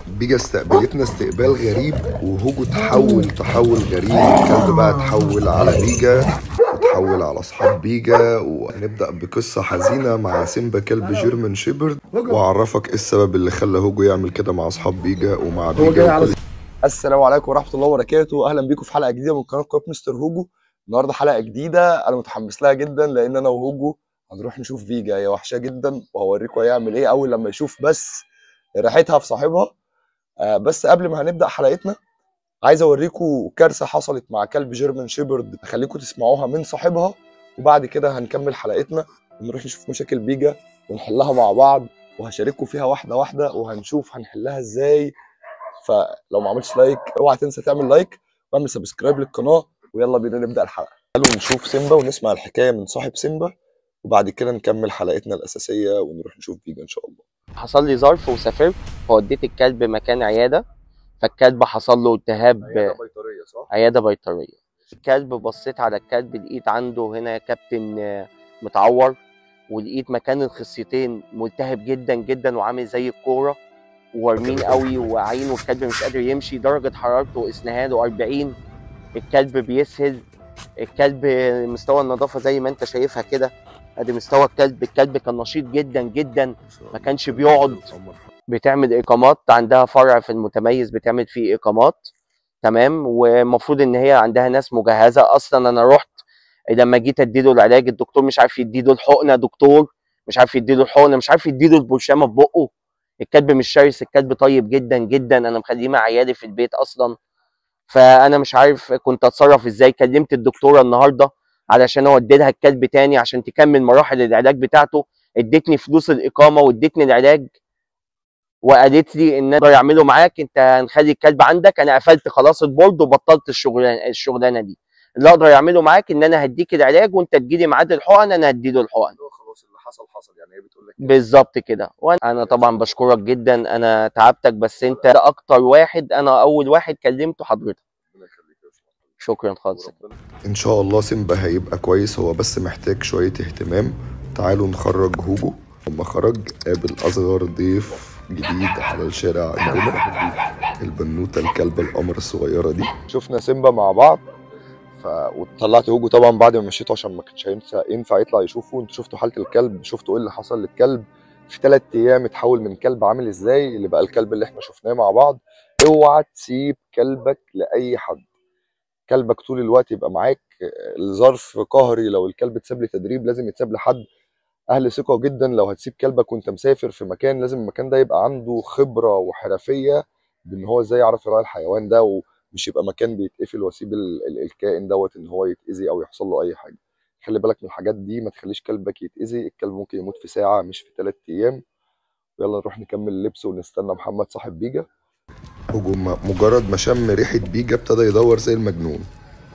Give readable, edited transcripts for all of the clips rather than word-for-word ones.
بيجا استقبلتنا استقبال غريب، وهوجو تحول تحول غريب. الكلب بقى تحول على بيجا وتحول على اصحاب بيجا. وهنبدا بقصة حزينة مع سيمبا كلب German Shepherd، واعرفك ايه السبب اللي خلى هوجو يعمل كده مع اصحاب بيجا ومع بيجا. السلام عليكم ورحمة الله وبركاته، اهلا بيكم في حلقة جديدة من قناة مستر هوجو. النهارده حلقة جديدة انا متحمس لها جدا، لان انا وهوجو هنروح نشوف بيجا. هي وحشاه جدا وهوريكم هيعمل ايه اول لما يشوف بس ريحتها في صاحبها. بس قبل ما هنبدا حلقتنا عايز اوريكم كارثة حصلت مع كلب German Shepherd، هخليكم تسمعوها من صاحبها، وبعد كده هنكمل حلقتنا ونروح نشوف مشاكل بيجا ونحلها مع بعض، وهشارككم فيها واحدة واحدة وهنشوف هنحلها ازاي. فلو ما عملتش like اوعى تنسى تعمل like واعمل subscribe للقناة، ويلا بينا نبدا الحلقة. تعالوا نشوف سيمبا ونسمع الحكاية من صاحب سيمبا، وبعد كده نكمل حلقتنا الاساسية ونروح نشوف بيجا ان شاء الله. حصل لي ظرف وسافرت، فوديت الكلب مكان عيادة، فالكلب حصل له التهاب. عيادة بيطريه صح؟ عيادة بيطريه. الكلب بصيت على الكلب لقيت عنده هنا يا كابتن متعور، ولقيت مكان الخصيتين ملتهب جدا جدا وعامل زي الكورة وورمين قوي وعينه، الكلب مش قادر يمشي، درجه حرارته اسنهاله 40، الكلب بيسهل، الكلب مستوى النظافة زي ما انت شايفها كده، ادي مستوى الكلب. الكلب كان نشيط جدا جدا، ما كانش بيقعد. بتعمل اقامات، عندها فرع في المتميز بتعمل فيه اقامات، تمام، ومفروض ان هي عندها ناس مجهزة. اصلا انا رحت لما جيت اديله العلاج الدكتور مش عارف يديله الحقنة، دكتور مش عارف يديله الحقنة، مش عارف يديله البرشامه في بقه. الكلب مش شرس، الكلب طيب جدا جدا، انا مخليه مع عيالي في البيت اصلا، فانا مش عارف كنت اتصرف ازاي. كلمت الدكتورة النهارده علشان اودي لها الكلب تاني عشان تكمل مراحل العلاج بتاعته، ادتني فلوس الاقامة وادتني العلاج، وقالت لي ان اقدر اعمله معاك، انت هنخلي الكلب عندك. انا قفلت خلاص البورد وبطلت الشغلانة دي. اللي اقدر اعمله معاك ان انا هديك العلاج وانت تجيلي ميعاد الحقن، انا هديله الحقن. خلاص اللي حصل حصل، يعني هي بتقول لك بالظبط كده. وانا طبعا بشكرك جدا، انا تعبتك، بس انت اكتر واحد، انا اول واحد كلمته حضرتك. شكرا خالص. ان شاء الله سيمبا هيبقى كويس، هو بس محتاج شوية اهتمام. تعالوا نخرج هوجو. لما خرج قابل اصغر ضيف جديد على الشارع عندنا، البنوته الكلبة القمر الصغيرة دي. شفنا سيمبا مع بعض وطلعت هوجو طبعا بعد ما مشيته عشان ما كانش ينفع يطلع يشوفه. انتوا شفتوا حاله الكلب، شفتوا ايه اللي حصل للكلب في 3 ايام، اتحول من كلب عامل ازاي اللي بقى الكلب اللي احنا شفناه مع بعض. اوعى تسيب كلبك لاي حد، كلبك طول الوقت يبقى معاك. الظرف قهري، لو الكلب اتساب لتدريب لازم يتساب لحد اهل ثقة جدا. لو هتسيب كلبك وانت مسافر في مكان لازم المكان ده يبقى عنده خبره وحرفيه بان هو ازاي يعرف يراعي الحيوان ده، ومش يبقى مكان بيتقفل واسيب الكائن دوت ان هو يتاذي او يحصل له اي حاجة. خلي بالك من الحاجات دي، ما تخليش كلبك يتاذي، الكلب ممكن يموت في ساعة مش في 3 ايام. يلا نروح نكمل اللبس ونستنى محمد صاحب بيجا. هوجو مجرد ما شم ريحه بيجا ابتدى يدور زي المجنون.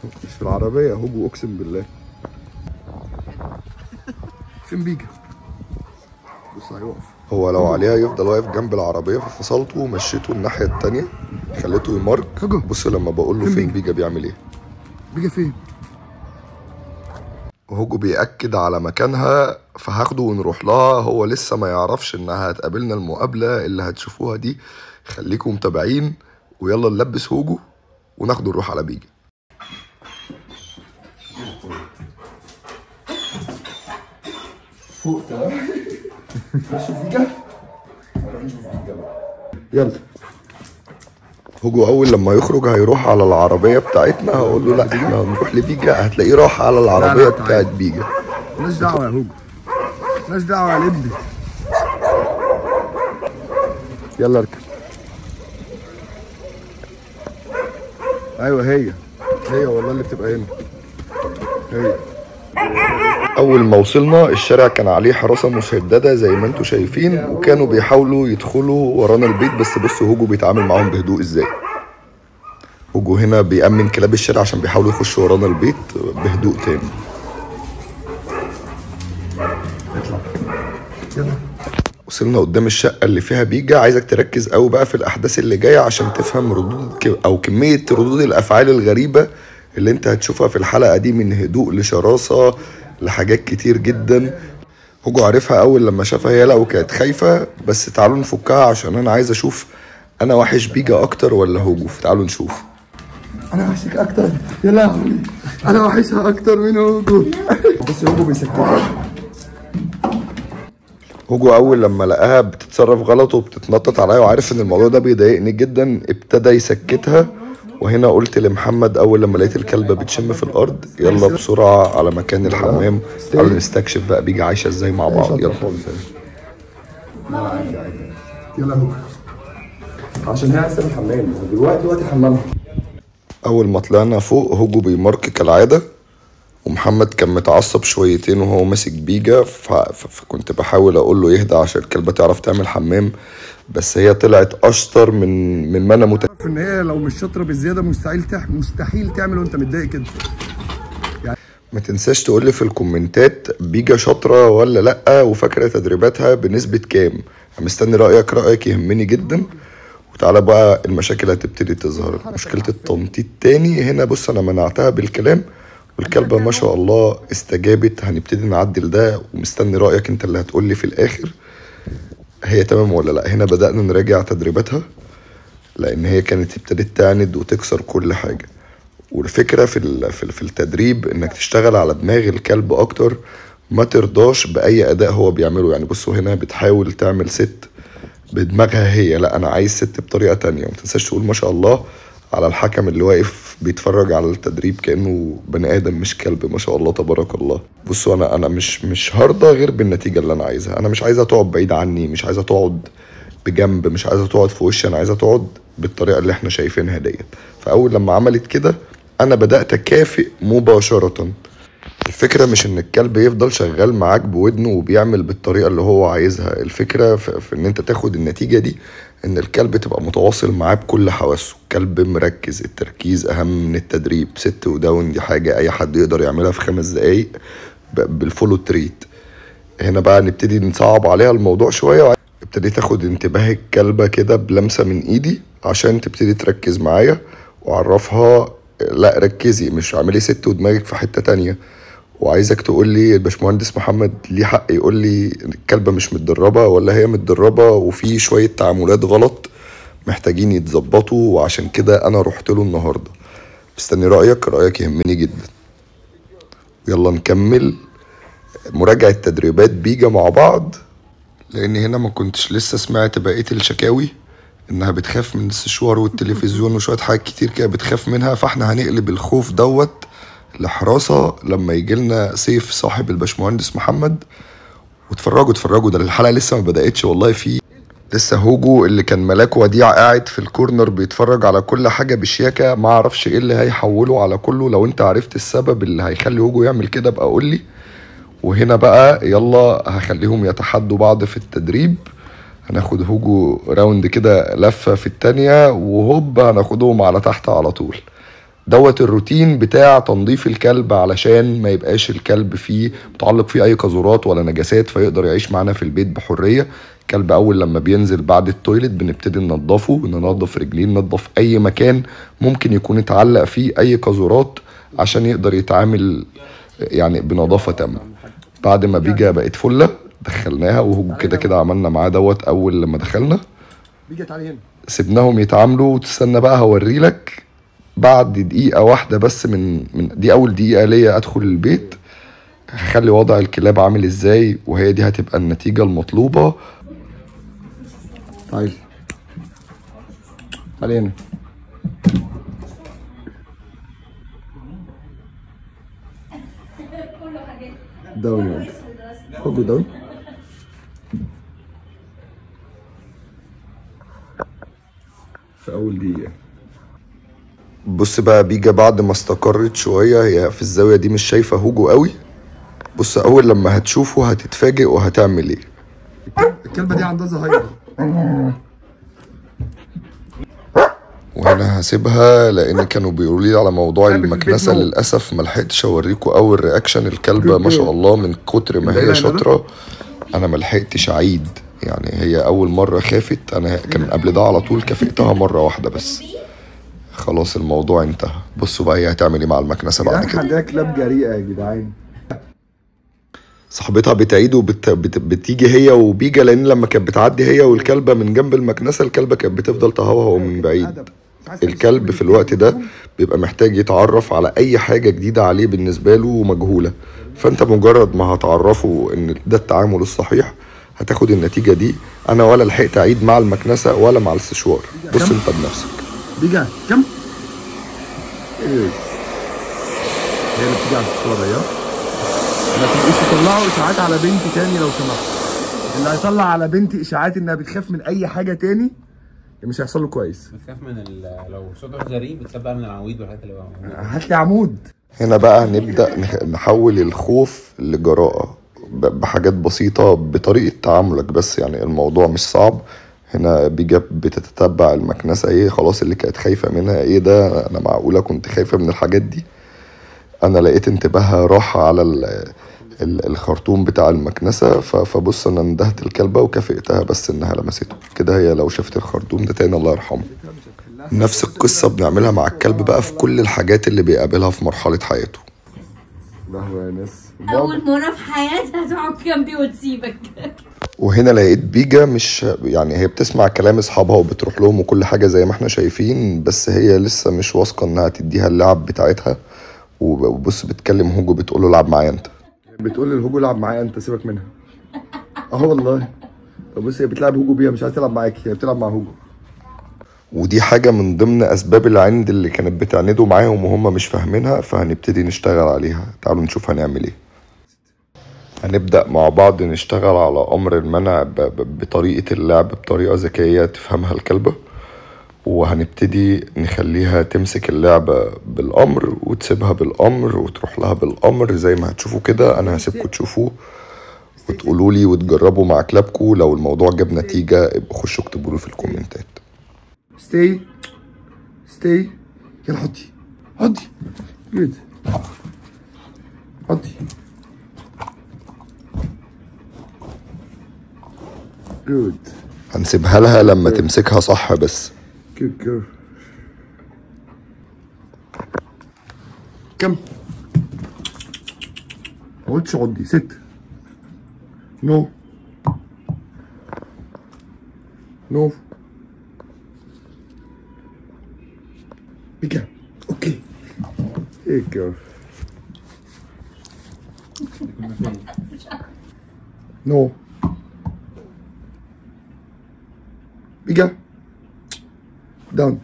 مش في العربية هوجو، اقسم بالله. فين بيجا؟ بص هيقف. هو لو عليها يفضل واقف جنب العربية، ففصلته ومشيته الناحية الثانية، خليته يمارك. بص لما بقول له فين بيجا بيعمل ايه. بيجا فين؟ هوجو بيأكد على مكانها، فهاخده ونروح لها. هو لسه ما يعرفش انها هتقابلنا المقابلة اللي هتشوفوها دي. خليكم متابعين، ويلا نلبس هوجو وناخده نروح على بيجا. فوق تمام. نشوف بيجا، نروح نشوف بيجا بقى. يلا هوجو اول لما يخرج هيروح على العربية بتاعتنا، هقول له لا احنا هنروح لبيجا، هتلاقيه راح على العربية بتاعت بيجا. مالناش دعوه يا هوجو، مالناش دعوه يا لبي. يلا اركب. ايوه هي هي والله اللي بتبقى هنا هي. اول ما وصلنا الشارع كان عليه حراسة مشددة زي ما انتم شايفين، وكانوا بيحاولوا يدخلوا ورانا البيت، بس بصوا هوجو بيتعامل معاهم بهدوء ازاي. هوجو هنا بيأمن كلاب الشارع عشان بيحاولوا يخشوا ورانا البيت بهدوء تام. اطلع يلا. وصلنا قدام الشقة اللي فيها بيجا. عايزك تركز قوي بقى في الاحداث اللي جاية عشان تفهم ردود او كمية ردود الافعال الغريبة اللي انت هتشوفها في الحلقة دي، من هدوء لشراسه لحاجات كتير جدا. هوجو عارفها اول لما شافها هي، لا وكانت خايفة، بس تعالوا نفكها عشان انا عايز اشوف انا وحش بيجا اكتر ولا هوجو. تعالوا نشوف. انا وحشك اكتر يا لهوي، انا وحشها اكتر من هوجو. بس هوجو بيسكتها. هوجو اول لما لقاها بتتصرف غلط وبتتنطط عليا وعارف ان الموضوع ده بيضايقني جدا، ابتدى يسكتها. وهنا قلت لمحمد اول لما لقيت الكلبة بتشم في الارض، يلا بسرعة على مكان الحمام، تعالوا نستكشف بقى بيجا عايشه ازاي مع بعض. يلا يلا هوجو، عشان هي عايزه الحمام دلوقتي، وقت حمامها. اول ما طلعنا فوق هوجو بيمارك كالعادة، ومحمد كان متعصب شويتين وهو ماسك بيجا، فكنت بحاول اقول له يهدى عشان الكلبة تعرف تعمل حمام، بس هي طلعت اشطر من ما انا متخيل. ان هي لو مش شاطرة بالزيادة مستحيل تعمل وانت متضايق كده يعني. ما تنساش تقول لي في الكومنتات بيجا شاطرة ولا لا، وفاكره تدريباتها بنسبة كام. مستني رايك، رايك يهمني جدا. وتعالى بقى المشاكل هتبتدي تظهر، مشكلة التنطيط تاني هنا. بص انا منعتها بالكلام والكلبه ما شاء الله استجابت، هنبتدي نعدل ده، ومستني رايك انت اللي هتقول لي في الاخر هي تمام ولا لا. هنا بدأنا نراجع تدريباتها لان هي كانت ابتدت تعند وتكسر كل حاجة. والفكرة في التدريب انك تشتغل على دماغ الكلب اكتر، ما ترضاش باي اداء هو بيعمله. يعني بصوا هنا بتحاول تعمل sit بدماغها هي، لا انا عايز sit بطريقة تانية. وما تنساش تقول ما شاء الله على الحكم اللي واقف بيتفرج على التدريب كأنه بني آدم مش كلب، ما شاء الله تبارك الله. بصوا انا مش هرضى غير بالنتيجة اللي انا عايزها. انا مش عايزها تقعد بعيد عني، مش عايزها تقعد بجنب، مش عايزها تقعد في وشي، انا عايزها تقعد بالطريقة اللي احنا شايفينها ديت. فاول لما عملت كده انا بدأت اكافئ مباشرة. الفكرة مش ان الكلب يفضل شغال معاك بودنه وبيعمل بالطريقة اللي هو عايزها، الفكرة في ان انت تاخد النتيجة دي، ان الكلب تبقى متواصل معاه بكل حواسه، الكلب مركز. التركيز اهم من التدريب. sit و down دي حاجة اي حد يقدر يعملها في 5 دقايق بال follow treat. هنا بقى نبتدي نصعب عليها الموضوع شوية. ابتديت اخد انتباه الكلبة كده بلمسة من ايدي عشان تبتدي تركز معايا، واعرفها لا ركزي، مش اعملي sit ودماغك في حتة تانية. وعايزك تقول لي الباشمهندس محمد ليه حق يقول لي الكلبة مش متدربه ولا هي متدربه، وفي شوية تعاملات غلط محتاجين يتظبطوا، وعشان كده انا رحت له النهارده. مستني رايك، رايك يهمني جدا. يلا نكمل مراجعه تدريبات بيجا مع بعض، لان هنا ما كنتش لسه سمعت بقية الشكاوي انها بتخاف من السشوار والتلفزيون وشوية حاجات كتير كده بتخاف منها. فاحنا هنقلب الخوف دوت لحراسه لما يجي لنا سيف صاحب الباشمهندس محمد. واتفرجوا اتفرجوا، ده الحلقة لسه ما بداتش والله. في لسه هوجو اللي كان ملاك وديع قاعد في ال corner بيتفرج على كل حاجة بشياكه، ما اعرفش ايه اللي هيحوله على كله. لو انت عرفت السبب اللي هيخلي هوجو يعمل كده بقى قول لي. وهنا بقى يلا هخليهم يتحدوا بعض في التدريب. هناخد هوجو round كده لفه في التانية، وهوب هناخدهم على تحت على طول. دوت الروتين بتاع تنظيف الكلب علشان ما يبقاش الكلب فيه متعلق فيه اي قاذورات ولا نجاسات، فيقدر يعيش معانا في البيت بحرية. الكلب اول لما بينزل بعد ال toilet بنبتدي ننظفه، ننظف رجليه، ننظف اي مكان ممكن يكون اتعلق فيه اي قاذورات عشان يقدر يتعامل يعني بنظافه تامة. بعد ما بيجا بقت فله دخلناها، وهو كده كده عملنا معاه دوت اول لما دخلنا سيبناهم يتعاملوا. وتستنى بقى هوريلك بعد دقيقة واحدة بس من دي أول دقيقة ليا أدخل البيت، هخلي وضع الكلاب عامل إزاي، وهي دي هتبقى النتيجة المطلوبة. تعالي تعالي هنا. down يلا، خدوا down. في أول دقيقة. بص بقى بيجا بعد ما استقرت شوية، هي في الزاوية دي مش شايفة هوجو قوي. بص أول لما هتشوفه هتتفاجئ وهتعمل إيه. الكلبة دي عندها زهايمر. وهنا هسيبها لأن كانوا بيقولوا لي على موضوع المكنسة، للأسف ما لحقتش أوريكم أول reaction الكلبة. ما شاء الله من كتر ما هي شاطرة أنا ما لحقتش أعيد، يعني هي أول مرة خافت، أنا كان قبل ده على طول كافئتها مرة واحدة بس، خلاص الموضوع انتهى. بصوا بقى هي هتعمل ايه مع المكنسة بعد كده. عندها كلاب جريئة يا جدعان. صاحبتها بتعيد وبتيجي هي وبيجا، لان لما كانت بتعدي هي والكلبه من جنب المكنسة الكلبة كانت بتفضل تهوهو من بعيد. الكلب في الوقت ده بيبقى محتاج يتعرف على اي حاجة جديدة عليه بالنسبة له ومجهوله، فانت مجرد ما هتعرفه ان ده التعامل الصحيح هتاخد النتيجة دي. انا ولا لحقت اعيد مع المكنسة ولا مع السشوار، بص انت بنفسك. بيجا كم؟ ايه هي اللي بتيجي على السشوار اهي. ما تبقوش تطلعوا اشاعات على بنتي تاني لو سمحت. اللي هيطلع على بنتي اشاعات انها بتخاف من اي حاجة تاني مش هيحصل له كويس. بتخاف من لو صوته غريب بتخاف بقى من العواميد والحاجات اللي بقى. هات لي عمود. هنا بقى هنبدا نحول الخوف لجراءه بحاجات بسيطة بطريقة تعاملك بس، يعني الموضوع مش صعب. هنا بيجا بتتتبع المكنسة، ايه خلاص اللي كانت خايفة منها، ايه ده انا معقولة كنت خايفة من الحاجات دي؟ انا لقيت انتباهها راح على الخرطوم بتاع المكنسة، فبص انا ندهت الكلبة وكافئتها بس انها لمسته كده. هي لو شافت الخرطوم ده تاني الله يرحمه. نفس القصة بنعملها مع الكلب بقى في كل الحاجات اللي بيقابلها في مرحلة حياته. لهوي يا ناس، اول مرة في حياتها تقعد جنبي وتسيبك. وهنا لقيت بيجا مش يعني هي بتسمع كلام اصحابها وبتروح لهم وكل حاجة زي ما احنا شايفين، بس هي لسه مش واثقة انها تديها اللعب بتاعتها. وبص بتكلم هوجو بتقول له العب معايا انت، بتقول لهوجو العب معايا انت سيبك منها. اه والله. طب بص هي بتلعب هوجو بيها، مش عايزه تلعب معاكي، هي بتلعب مع هوجو. ودي حاجة من ضمن اسباب العند اللي كانت بتعنده معاهم وهم مش فاهمينها، فهنبتدي نشتغل عليها. تعالوا نشوف هنعمل ايه. هنبدأ مع بعض نشتغل على امر المنع بطريقة اللعب بطريقة ذكية تفهمها الكلبة، وهنبتدي نخليها تمسك اللعبة بالأمر وتسيبها بالأمر وتروح لها بالأمر زي ما هتشوفوا كده. أنا هسيبكم تشوفوه وتقولوا لي وتجربوا مع كلابكم. لو الموضوع جاب نتيجة ابقوا خشوا اكتبوا لي في الكومنتات. stay stay، يلا حطي حطي good حطي good. هنسيبها لها لما تمسكها صح بس. Good girl. كم؟ ما قلتش عضي. sit. no no بيجا. okay ايه girl. no بيجا down.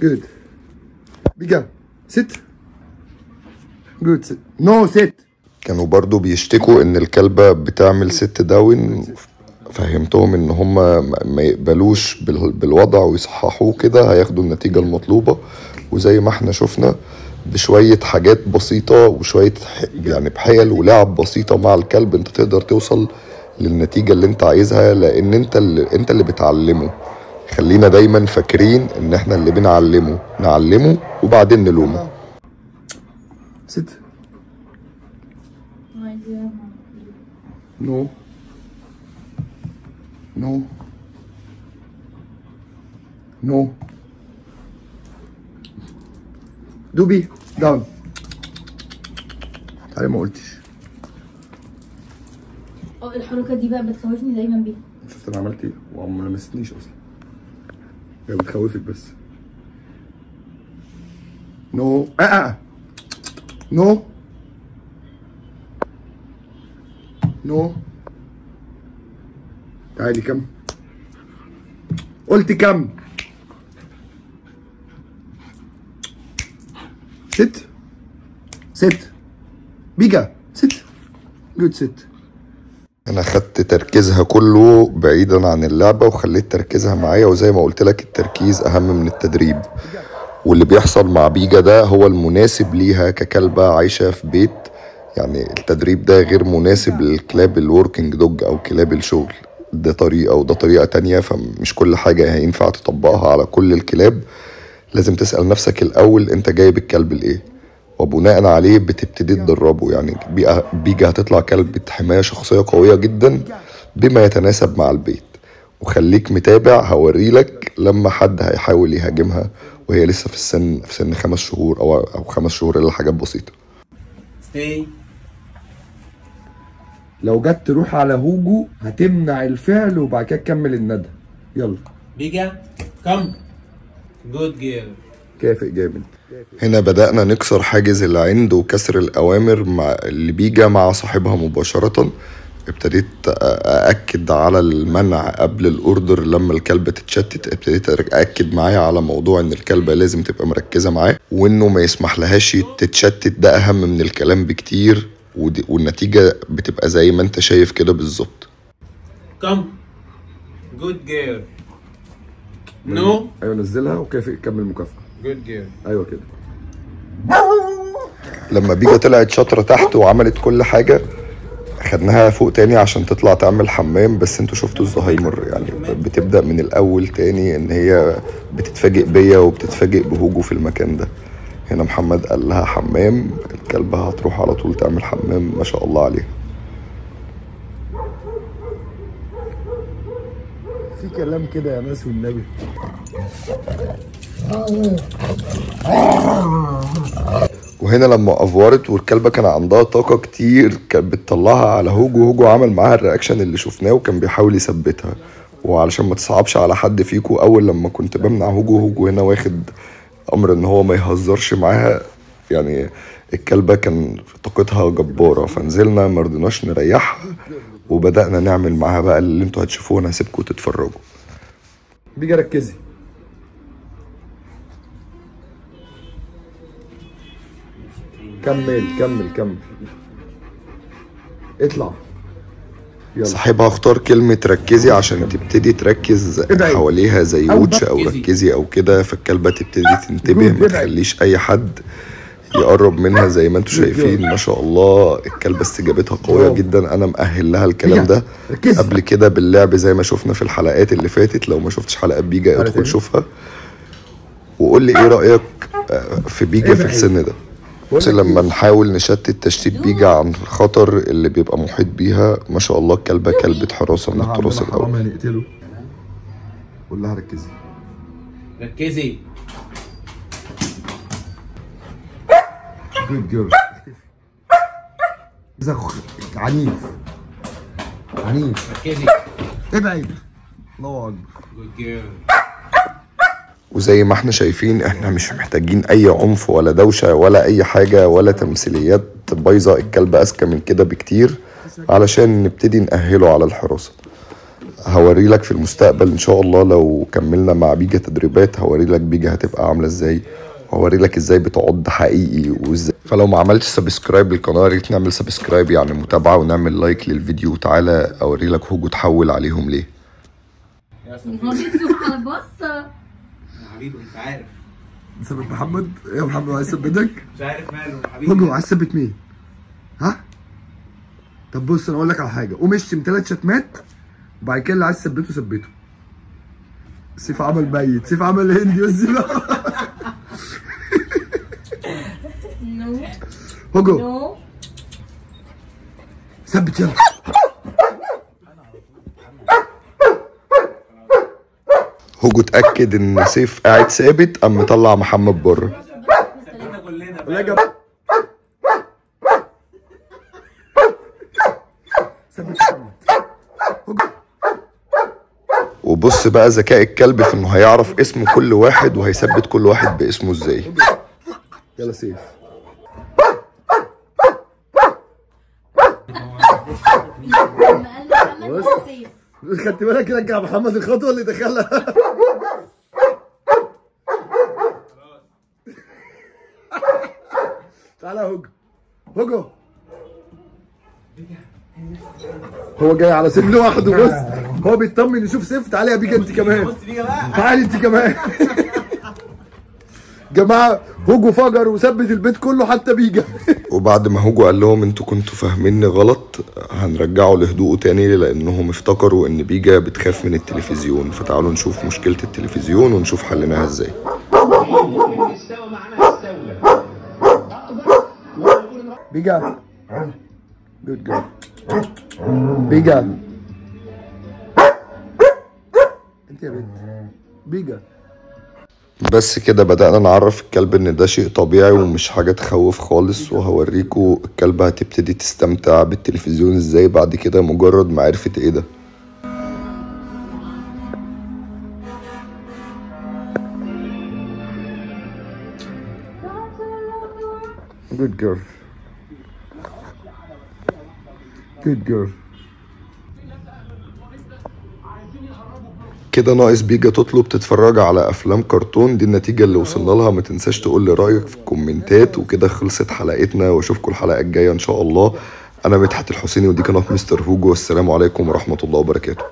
Good. بيجا sit. Good sit. No sit. كانوا برضو بيشتكوا ان الكلبة بتعمل sit down، فهمتهم ان هم ما يقبلوش بالوضع ويصححوه كده هياخدوا النتيجة المطلوبة. وزي ما احنا شفنا بشوية حاجات بسيطة وشوية يعني بحيل ولعب بسيطة مع الكلب انت تقدر توصل للنتيجة اللي انت عايزها، لان انت اللي بتعلمه. خلينا دايما فاكرين ان احنا اللي بنعلمه، نعلمه وبعدين نلومه. sit. no no no دوبي down. تعالي ما قلتش. الحركة دي بقى بتخوفني دايما بيها. شفت انا عملت ايه؟ وما لمستنيش اصلا. هي بتخوفك بس. no no no تعالي. كم؟ قلت كم؟ sit sit بيجا sit good sit. انا خدت تركيزها كله بعيدا عن اللعبة وخليت تركيزها معايا، وزي ما قلت لك التركيز اهم من التدريب. واللي بيحصل مع بيجا ده هو المناسب ليها ككلبة عايشة في بيت، يعني التدريب ده غير مناسب للكلاب ال working dog او كلاب الشغل. ده طريقة وده طريقة تانية، فمش كل حاجة هينفع تطبقها على كل الكلاب. لازم تسأل نفسك الاول انت جايب الكلب لايه، وبناء عليه بتبتدي تدربه. يعني بيجا هتطلع كلبة حماية شخصية قوية جدا بما يتناسب مع البيت. وخليك متابع، هوريلك لما حد هيحاول يهاجمها وهي لسه في السن، في سن 5 شهور او 5 شهور الا حاجات بسيطة. stay. لو جت تروح على هوجو هتمنع الفعل وبعد كده تكمل الندى. يلا بيجا come، good girl. كافئ جامد. هنا بدأنا نكسر حاجز العند وكسر الأوامر مع اللي بيجا مع صاحبها مباشرة. ابتديت أأكد على المنع قبل ال order لما الكلبة تتشتت، ابتديت أأكد معايا على موضوع إن الكلبة لازم تبقى مركزة معاه وإنه ما يسمح لهاش تتشتت، ده أهم من الكلام بكتير، والنتيجة بتبقى زي ما انت شايف كده بالظبط. come، good girl. no. ايوه نزلها وكافئ، كمل مكافأة. good girl. ايوه كده. لما بيجا طلعت شاطرة تحت وعملت كل حاجة، خدناها فوق تاني عشان تطلع تعمل حمام، بس انتوا شفتوا الزهايمر يعني بتبدأ من الأول تاني، ان هي بتتفاجئ بيا وبتتفاجئ بهوجو في المكان ده. هنا محمد قال لها حمام، الكلبة هتروح على طول تعمل حمام، ما شاء الله عليها. في كلام كده يا ناس والنبي. وهنا لما افورت والكلبه كان عندها طاقة كتير كانت بتطلعها على هوجو، هوجو عمل معاها ال reaction اللي شفناه وكان بيحاول يثبتها. وعلشان ما تصعبش على حد فيكو، اول لما كنت بمنع هوجو، هوجو هنا واخد امر ان هو ما يهزرش معاها، يعني الكلبة كان طاقتها جبارة، فنزلنا ما رضيناش نريحها وبدانا نعمل معاها بقى اللي انتوا هتشوفوه، انا هسيبكم تتفرجوا. بيجي ركزي. كمل كمل كمل، اطلع. يلا. صاحبها اختار كلمة ركزي عشان تبتدي تركز حواليها زي watch او ركزي او كده، فالكلبة تبتدي تنتبه، ما تخليش اي حد يقرب منها. زي ما انتم شايفين ما شاء الله الكلبة استجابتها قوية جدا، انا مأهل لها الكلام ده قبل كده باللعب زي ما شفنا في الحلقات اللي فاتت. لو ما شفتش حلقات بيجا ادخل شوفها وقول لي ايه رأيك في بيجا في السن ده. بس لما نحاول نشتت تشتيت بيجا عن الخطر اللي بيبقى محيط بيها، ما شاء الله الكلبة كلبة حراسة من التراث الأول. هنقتله. قول لها ركزي ركزي. good girl. عنيف عنيف. ركزي. ابعد. الله أكبر. good girl. وزي ما احنا شايفين احنا مش محتاجين اي عنف ولا دوشة ولا اي حاجة ولا تمثيليات بايظة، الكلب اذكى من كده بكتير علشان نبتدي نأهله على الحراسة. هوري لك في المستقبل ان شاء الله لو كملنا مع بيجا تدريبات، هوري لك بيجا هتبقى عاملة ازاي، وهوري لك ازاي بتعض حقيقي وازاي. فلو ما عملتش subscribe للقناة يا ريت نعمل subscribe يعني متابعة، ونعمل like للفيديو. وتعالى اوري لك هوجو اتحول عليهم ليه. حبيبي انت عارف. ثبت محمد؟ يا محمد عايز ثبتك؟ مش عارف ماله حبيبي. هوجو عايز تثبت مين؟ ها؟ طب بص انا اقول لك على حاجة، قوم اشتم 3 شتمات وبعد كده اللي عايز تثبته ثبته. سيف عمل ميت، سيف عمل هندي بس. no هوجو no ثبت يلا. هوجو اتأكد ان سيف قاعد ثابت، قام مطلع محمد بره. وبص بقى ذكاء الكلب في انه هيعرف اسم كل واحد وهيثبت كل واحد باسمه ازاي. يلا سيف. خدت بالك رجع محمد الخطوة اللي دخلها. تعالى يا هوجو. هوجو هو جاي على سيف لوحده، بص هو بيطمن يشوف سيف. تعالى يا بيجا انت كمان، تعالي انت كمان. جماعة هوجو فجر وثبت البيت كله حتى بيجا. وبعد ما هوجو قال لهم انتوا كنتوا فاهميني غلط، هنرجعه لهدوءه تاني لانهم افتكروا ان بيجا بتخاف من التلفزيون. فتعالوا نشوف مشكلة التلفزيون ونشوف حلناها ازاي. بيجا good girl. بيجا انت يا بنت بيجا. بس كده بدأنا نعرف الكلب ان ده شيء طبيعي ومش حاجة تخوف خالص. وهوريكوا الكلبة هتبتدي تستمتع بالتلفزيون ازاي بعد كده مجرد ما عرفت ايه ده. Good girl. Good girl. كده ناقص بيجا تطلب تتفرج على افلام كرتون. دي النتيجة اللي وصلنا لها. ما تنساش تقول لي رأيك في الكومنتات. وكده خلصت حلقتنا، واشوفكم الحلقة الجاية ان شاء الله. انا مدحت الحسيني ودي قناة مستر هوجو، والسلام عليكم ورحمة الله وبركاته.